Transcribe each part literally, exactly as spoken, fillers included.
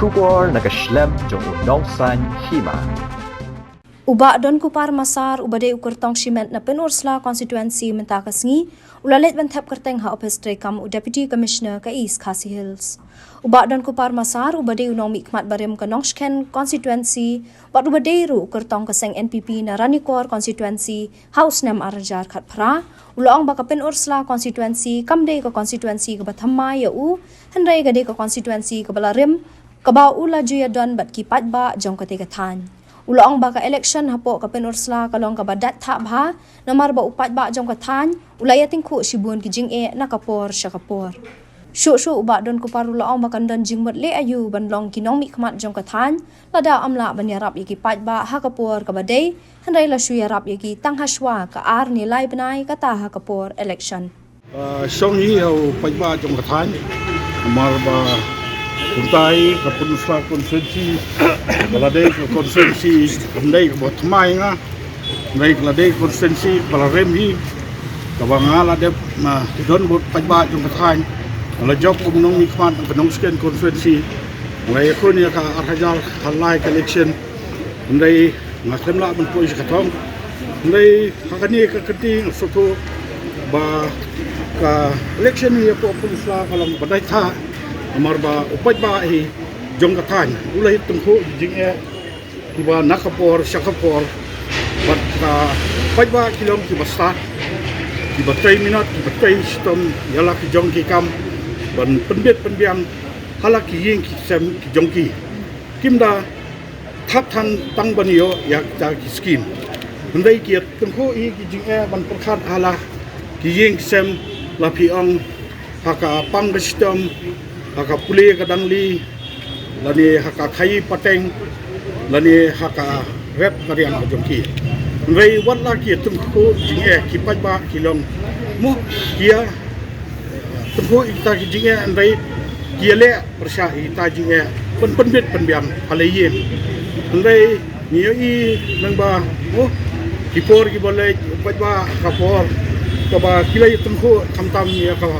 Khubor na ka shlem jong u nongsan hima. U Bah Donkupar Massar, uba dei u kyrtong shimet na Pynursla constituency mynta ka sngi, u la leit ban thep kyrteng ha ophis treikam u Deputy Commissioner ka East Khasi Hills. U Bah Donkupar Massar, uba dei u nongmihkhmat barim ka Nongshken constituency, bad uba dei ruh u kyrtong ka seng N P P na Ranikor constituency ha u snem ar hajar khatphra, u la ong ba ka Pynursla constituency kam dei ka constituency kaba thymmai ïa u, hynrei ka dei ka constituency kaba la rim, kaba u la ju ïadon bad ki paidbah jong katei ka thaiñ. U la ong ba ka election hapoh ka Pynursla ka long kaba dait thah bha, namar ba u paidbah jong ka thaiñ u la ïatyngkhuh shibun ki jingeh na ka por sha ka por. Shuh shuh u Bah Donkupar u la ong ba kan don jingmut leh aïu ban long ki nongmihkhmat jong ka thaiñ, lada ym lah ban ïarap ïa ki paidbah ha ka por kaba dei, hynrei la shu ïarap ïa ki tang hashwa ka ar ne lai bnai kata ha ka por election. Ah, shong hi ïa u paidbah jong ka thaiñ, namar ba kumta hi ka Pynursla constituency, ka la dei ka constituency, kam dei kaba thymmai ïa nga, hynrei ka la dei constituency ba la rim hi, kaba nga la dep, ah, don bad u paidbah jong ka thaiñ, nga la jop kum u nongmihkhmat ka Nongshken constituency, nga la ïakhun ïa ka ar hajar khatlai ka election, hynrei nga khlem lah ban poi sha ka thong. Hynrei ha kane ka kyrti nga sngewthuh ba ka election hi hapoh Pynursla ka long ba dait thah, namar ba u paidbah hi jong ka thaiñ u la ïatyngkhuh ki jingeh kiba na ka por sha ka por, bad ka paidbah ki long kiba stad, kiba trei minot, kiba trei shitom ïa la ki jong ki kam ban pynbit pynbiang ha la ki ïing ki sem ki jong ki. Kim da thap than tang ban ïoh ïa kita ki skim. Hynrei ki ïatyngkhuh hi ki jingeh ban pyrkhat ha la ki ïing ki sem, la phi ong ha ka pang ka shitom, ha ka pule ka dangli, lane ha ka khaïi pateng, lane ha ka rep ka riang ka jong ki. Hynrei wat la ki ïatyngkhuh jingeh, ki paidbah ki long, mo, ki ïa tyngkhuh ïa kita ki jingeh, hynrei ki ïaleh pyrshah ïa kita ki jingeh ban pynbit pynbiang ha la ïing. Hynrei ngi ïohi lyngba, oh, ki por kiba leit, u paidbah, ka por kaba ki la ïatyngkhuh khamtam ïa ka,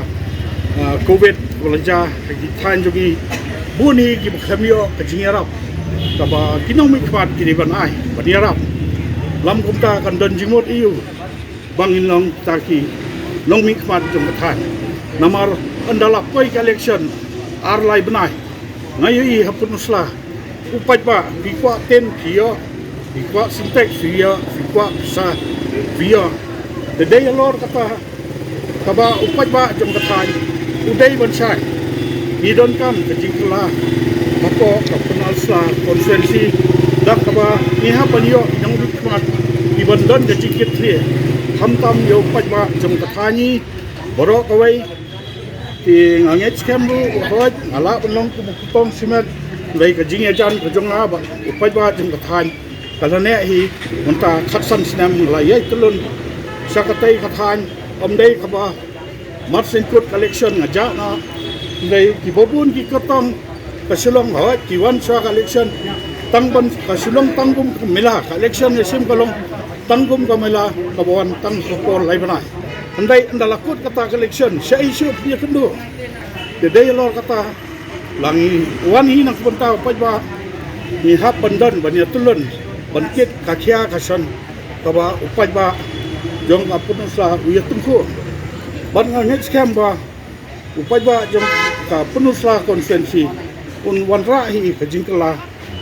ah, covid ba la jia ha ki thaiñ jong ngi, bun hi kiba khlem ïoh ka jingïarap kaba ki nongmihkhmat ki dei ban ai ban ïarap. Lam kumta kan don jingmut aïu ba ngin long kita ki nongmihkhmat jong ka thaiñ? Namar ynda la poi ka election ar lai bnai, nga ïohi ha Pynursla, u paidbah, phi kwah tin phi ïoh, phi kwah Sintex phi ïoh, phi kwah pisa phi ïoh. Te dei halor kata kaba u paidbah jong ka thaiñ u dei ban shai. Ngi donkam ka jingkylla hapoh ka Pynursla constituency, da kaba ngi hap ban ïoh ki nongmihkhmat kiban don ka jingkitkhlieh khamtam ïa u paidbah jong ka thaiñ hi baroh kawei. Te nga ngeit skhem ruh, hooid, nga lah ban long kum u kyrtong shimet, hynrei ka jingïajan ka jong nga bad u paidbah jong ka thaiñ ka la neh hi, mynta khatsan snem nga la ïai tylli sha katei ka thaiñ. Ym dei kaba mar shen kut ka election nga jah noh, hynrei kiba bun ki kyrtong ka Shillong, hooid, ki wan sha ka election tang ban, ka Shillong tang kum ka mela, ka election ïa shim ka long tang kum ka mela kaba wan tang ka por lai bnai. Hynrei ynda la kut kata ka election, shaei shuh phi ïakynduh? Te dei halor kata la ngi wan hi na ka bynta u paidbah, ngi hap ban don ban ïatylli ban kit ka khia ka shon kaba u paidbah jong ka Pynursla u ïatyngkhuh. Bad nga ngeit skhem ba u paidbah jong ka Pynursla constituency un wanrah hi ka jingkylla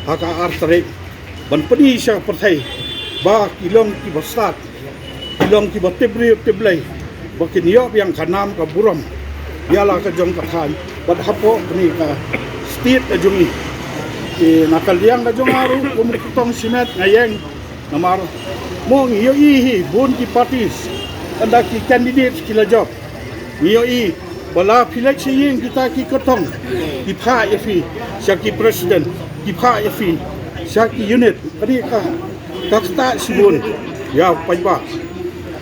ha ka ar tarik ban pyni sha ka pyrthei ba ki long kiba stad, ki long kiba tip briew tip Blei, ba kin ïoh biang ka nam ka burom ïa la ka jong ka thaiñ bad hapoh kane ka state ka jong ngi. Te na ka liang ka jong nga ruh kum u kyrtong shimet nga ïeng, namar mo ngi ïohi hi bun ki parties, ynda ki candidates ki la jop, ngi ïohi ba la phi leit sha ïing kita ki kyrtong ki phah ïa phi sha ki president, ki phah ïa phi sha ki unit. Kane ka, ka ktah shibun ïa u paidbah.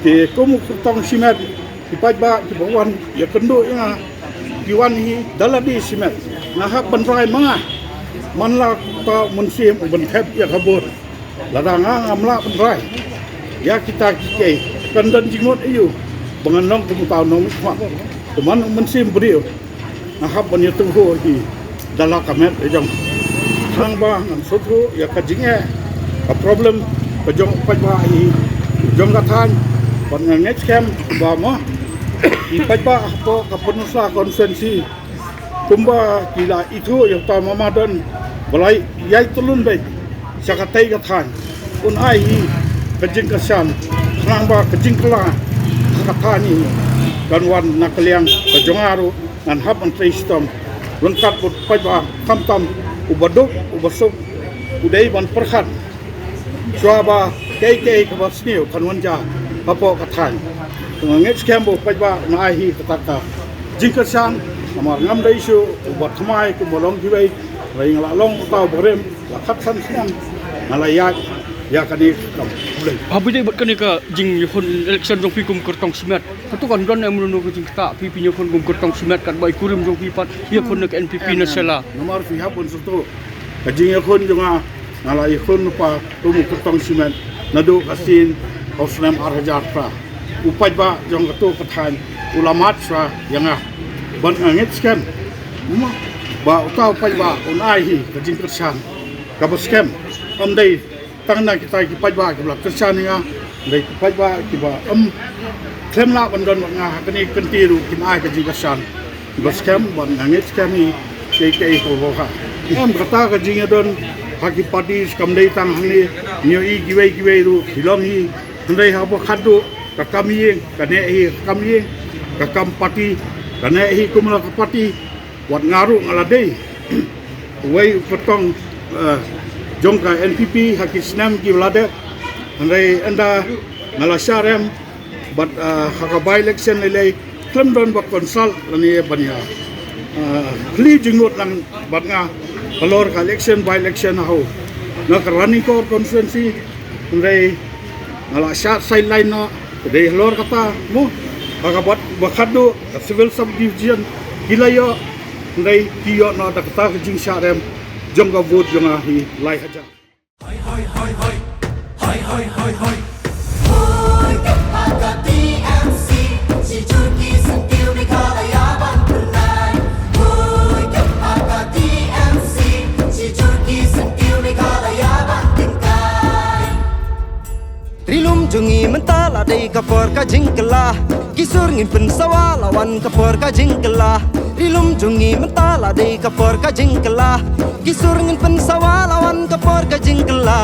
Te kum u kyrtong shimet, ki paidbah kiba wan ïakynduh ïa nga ki wan hi da lade shimet. Nga hap ban rai ma nga, man la u Mynsiem u ban thep ïa ka vote. Lada nga ngam lah ban rai ïa kita ki kei, kan don jingmut aïu ba ngan long kum uta u nongmihkhmat? Te man u Mynsiem briew nga hap ban ïatylli hi da la ka met ka jong. Nang ba ngan sngewthuh ïa ka jingeh, ka problem ka jong u paidbah hi jong ka thaiñ. Bad nga ngeit skhem ba mo i paidbah hapoh ka Pynursla constituency kumba ki la ithuh ïa uta u mama don ba la ïai tylun beit sha katei ka thaiñ, un ai hi ka jingkyrshan. Khnang ba ka jingkylla ha ka thaiñ hi kan wan na ka liang ka jong nga ruh, ngan hap ban trei shitom ryngkat bad u paidbah, khamtam u baduk u basuk u dei ban pyrkhat shuwa ba kaei kaei kaba sniew kan wan jia hapoh ka thaiñ. Nga ngeit skhem ba u paidbah un ai hi kata ka jingkyrshan. Namar ngam dei shuh uba thymmai kumba long kiwei, hynrei nga la long uta uba rim la khatsan snem, nga la ïaid ïa kane ka kam. Khublei. Haba ïadei bad kane ka jingïakhun election jong phi kum kyrtong shimet, hato kan don em ruh ka jingktah phi, phin ïakhun kum kyrtong shimet katba i kurim jong phi pat ïakhun na ka N P P na Shella? Namar phi hap ban sngewthuh, ka jingïakhun jong nga, nga la ïakhun lypa kum u kyrtong shimet naduh ka sien ha u snem ar hajar phra. U paidbah jong kato ka thaiñ u la mad shuwa ïa nga. Bad nga ngeit skhem ba uta u paidbah un ai hi ka jingkyrshan kaba skhem. Ym dei tang na kita ki paidbah kiba la kyrshan ïa nga, hynrei ki paidbah kiba ym khlem lah ban don bad nga ha kane ka kynti ruh kin ai ka jingkyrshan. Ba skhem, bad nga ngeit skhem hi kaei kaei kaba bha. Em, kata ka jingïadon ha ki party kam dei tang hangne, ngi ïohi kiwei kiwei ruh ki long hi, hynrei haba khatduh ka kam ïing ka neh hi ka kam ïing, ka kam party ka neh hi kumno ka party. Wat nga ruh nga la dei uwei u kyrtong, eh, jong ka N P P ha ki snem kiba la dep, hynrei ynda nga la shah rem bad, ah, ha ka by election lei lei khlem don ba consult lane ban ïa, ah, khlieh jingmut lang bad nga halor ka election, by election ha u na ka Ranikor constituency, hynrei nga la shah sideline noh. Ka dei halor kata mo, ha kaba khatduh ka civil subdivision ki la ïoh, hynrei ki ïoh noh da kata ka jingshah rem jong ka vote jong nga hi lai hajar. Hoi, hoi, hoi, hoi. Hoi, hoi, hoi, hoi. Hoi, ka T M C, shi jur ki syntiew Meghalaya ban pynlait. Hoi, ka T M C, shi jur ki syntiew Meghalaya ban tyngkai. Ri lum jong ngi mynta la dei ka por ka jingkylla. Ki sur ngin pynsawa la wan ka por ka jingkylla. Ri lum jong ngi mynta la dei ka por ka jingkylla. Ki sur ngin pynsawa la wan ka por ka jingkylla.